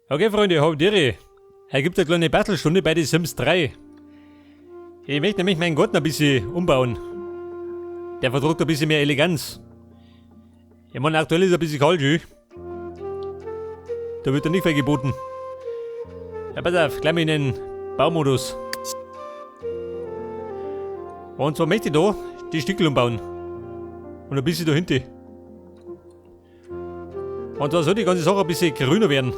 Okay Freunde, hab Dere. Hei gibt's eine kleine Battelstunde bei The Sims 3. Ich möchte nämlich meinen Garten ein bisschen umbauen. Der vertragt ein bisschen mehr Eleganz. Ich meine, aktuell ist er ein bisschen kalt, schön. Da wird er nicht viel geboten. Ja, pass auf, gleich mal in den Baumodus. Und zwar möchte ich da die Stickel umbauen. Und ein bisschen dahinter. Und zwar soll die ganze Sache ein bisschen grüner werden.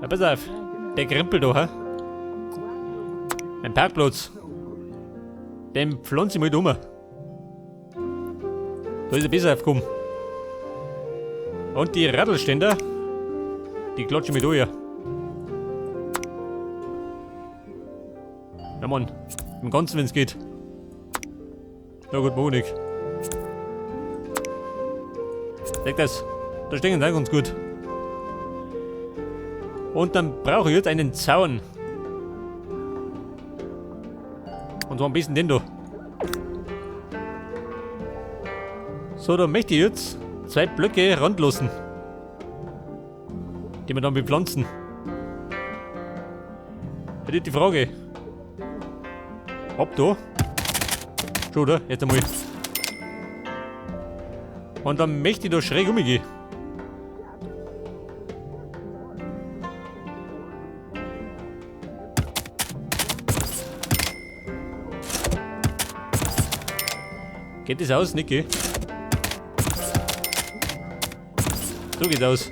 Ja, pass auf, der Krempel da, hä? Mein Parkplatz. Den pflanze ich mal da um. Da ist er besser aufgekommen. Und die Radlständer, die klatschen mich da her. Ja Mann, im Ganzen, wenn's geht. Ja gut, mach ich. Seht das? Da stehen sie auch ganz gut. Und dann brauche ich jetzt einen Zaun. Und zwar am besten den da. So, da möchte ich jetzt 2 Blöcke randlassen. Die wir dann bepflanzen. Jetzt ist die Frage. Ab da. Schon, oder? Jetzt einmal. Und dann möchte ich da schräg umgehen. Geht das aus, Niki? So geht's aus.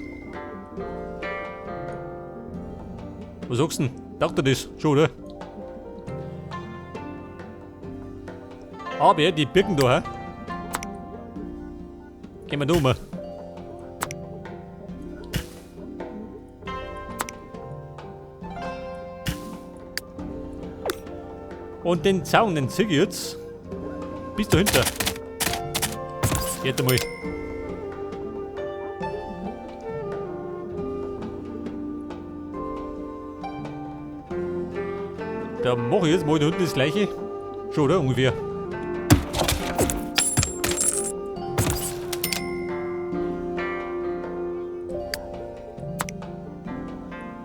Was sagst du denn? Taugt dir das? Schon, oder? Aber die Birken da, hä? Gehen wir da um. Und den Zaun, den zieh ich jetzt bis dahinter. Jetzt einmal. Da mach ich jetzt mal da unten das gleiche. Schon, oder? Ungefähr.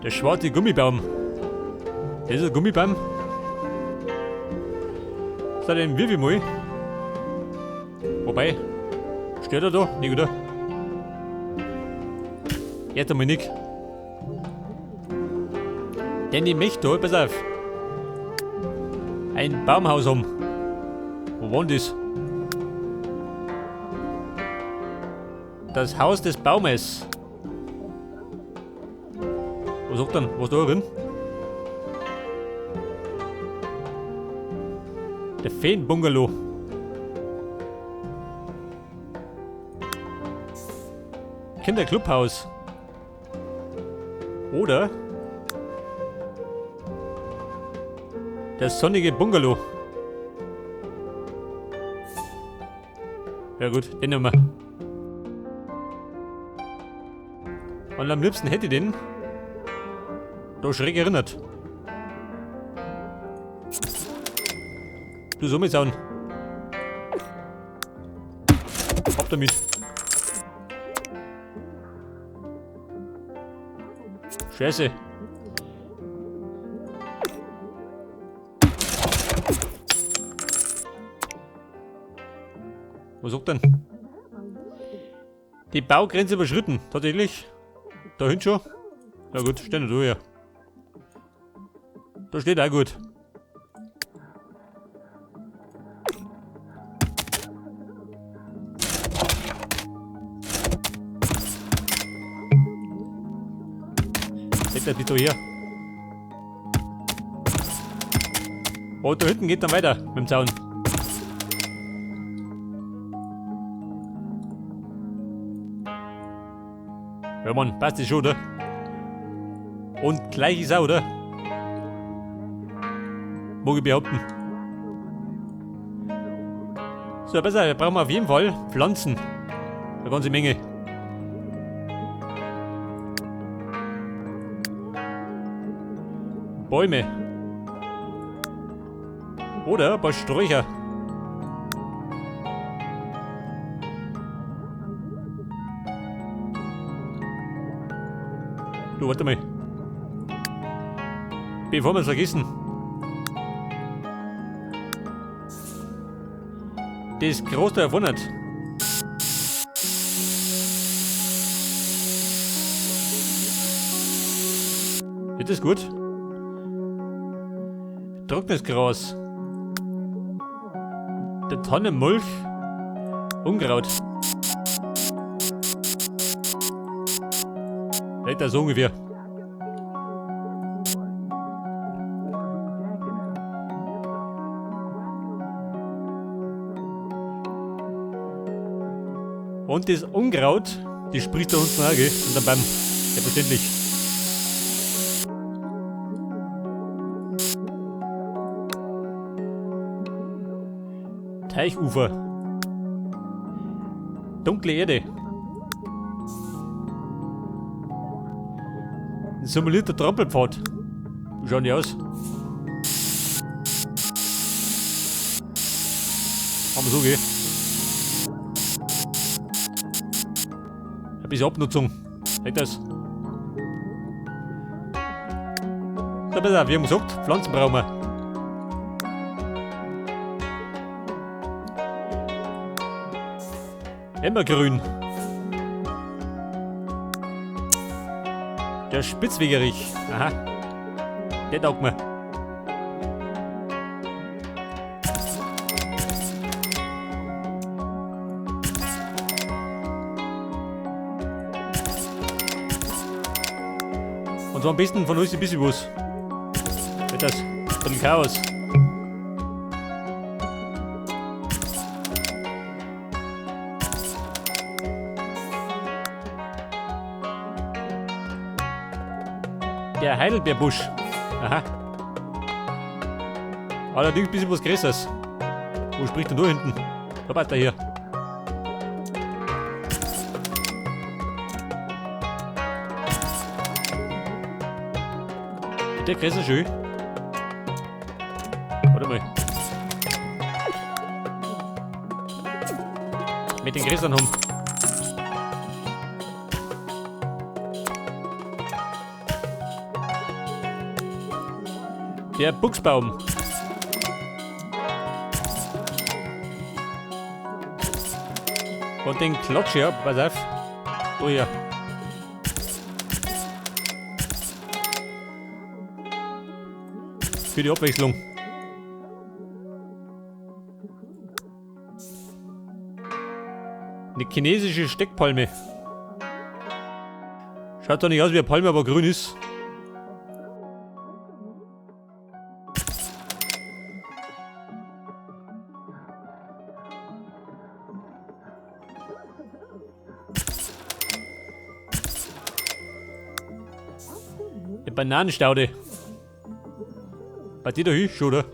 Der schwarze Gummibaum. Das ist ein Gummibaum. So, den wirf ich mal. Wobei, steht er da? Nicht, oder? Jetzt einmal nicht. Denn ich möchte da, pass auf, ein Baumhaus haben. Wo war denn das? Das Haus des Baumes. Was sagt denn? Was da drin? Der Feenbungalow. Kinderclubhaus. Oder das sonnige Bungalow. Ja gut, den nehmen wir. Und am liebsten hätte ich den da schräg erinnert. Du Summisaun. Ab damit. Scheiße. Was sagt denn? Die Baugrenze überschritten, tatsächlich. Da hinten schon. Na gut, steh nicht da her. Da steht auch gut. Seht ihr, bitte hier. Oh, da hinten geht dann weiter mit dem Zaun. Ja Mann, passt das schon, oder? Und gleich ist auch, oder? Mag ich behaupten. So, besser, wir brauchen auf jeden Fall Pflanzen. Eine ganze Menge. Bäume. Oder ein paar Sträucher. Du, warte mal. Bevor wir es vergessen. Das Gras da erfunden. Ist das gut? Trockenes Gras. Der Tannenmulch. Unkraut. Vielleicht das so ungefähr. Und das Unkraut, das spricht da unten auch, gell? Und dann beim, selbstverständlich. Teichufer. Dunkle Erde. Ein simulierter Trampelpfad. Wie schauen die aus? Haben wir so, gell? Ein bisschen Abnutzung. Echt das? So, pass auf, wir haben gesagt, Pflanzen brauchen wir. Immergrün. Der Spitzwegerich. Aha. Der taugt mir. Und zwar am besten von uns ein bisschen was. Wird das? Ein bisschen Chaos. Der Heidelbeerbusch. Aha. Allerdings ein bisschen was Größeres. Wo spricht denn du hinten? Da passt er hier. Der größer schön. Warte mal. Mit den Gräsern haben. Der Buchsbaum. Und den Klatsch hier, pass auf. Da hier. Für die Abwechslung. Eine chinesische Steckpalme. Schaut doch nicht aus wie eine Palme, aber grün ist. Eine Bananenstaude. Bei dir da hin, schon, oder?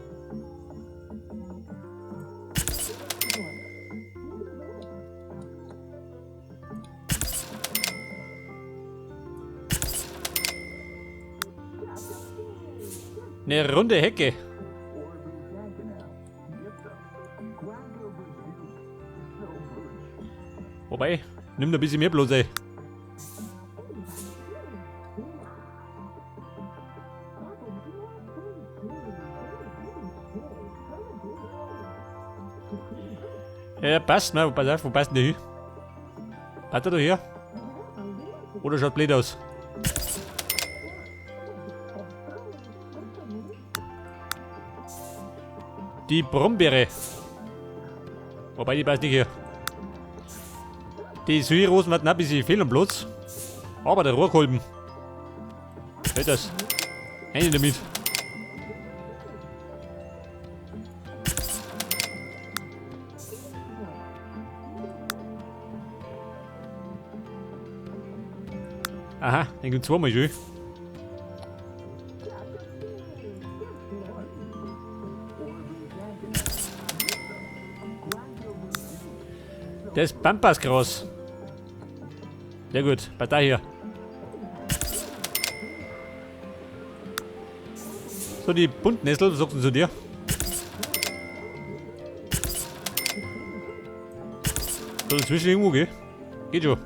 Eine runde Hecke. Wobei, nimm da ein bisschen mehr bloß, ey. Ja, passt, ne? Pass auf, wo passt denn der hin? Passt er da her? Oder schaut blöd aus? Die Brombeere. Wobei, die passt nicht hier. Die Süßrosen hatten ein bisschen fehl am Platz. Aber der Rohrkolben. Fällt das? Eine damit. Aha, den gibt's zweimal schön. Das ist Pampasgras. Sehr gut, bei da hier. So, die Buntnessel, was sagst du zu dir? So, dazwischen irgendwo, gell? Geht schon.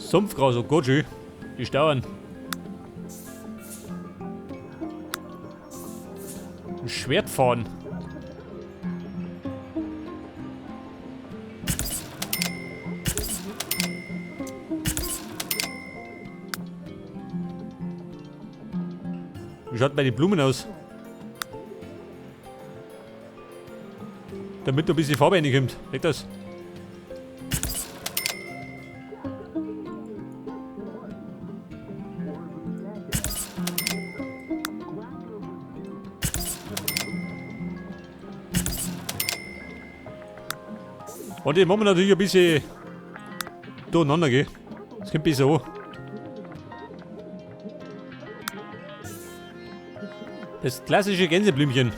Sumpfgras, oh Gott, schön. Die Stauern. Ein Schwertfahren. Wie schaut bei den Blumen aus? Damit da ein bisschen Farbe reinkommt. Seht das? Und den machen wir natürlich ein bisschen durcheinander, gell? Das kommt besser an. Das klassische Gänseblümchen.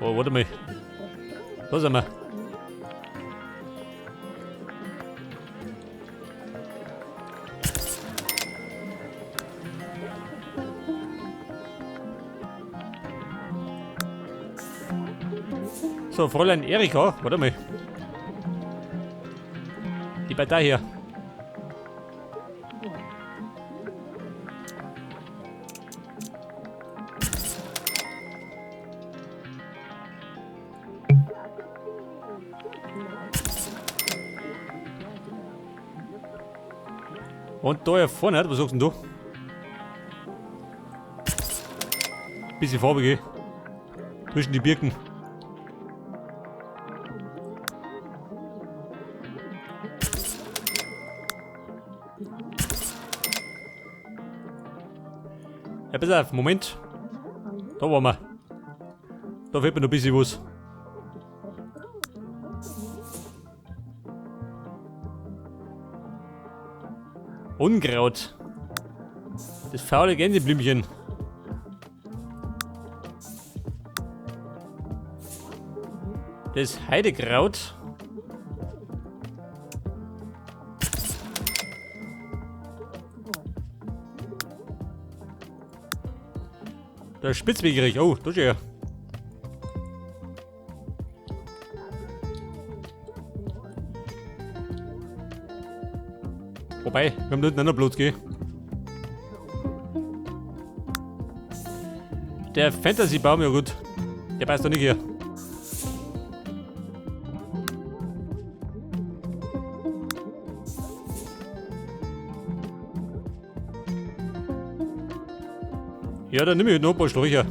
Oh, warte mal. Da sind wir. So, Fräulein Erika, warte mal. Die Partei hier. Und da vorne, was sagst denn du? Bisschen Farbe, gell? Zwischen die Birken. Ja, pass auf, Moment. Da waren wir. Da fehlt mir noch ein bisschen was. Unkraut. Das faule Gänseblümchen. Das Heidekraut. Der Spitzwegerich. Oh, da ist er. Wobei, wir haben da unten auch noch Blut, gell? Der Fantasy-Baum, ja gut. Der passt doch nicht hier. Ja, dann nehme ich noch ein paar Sträucher.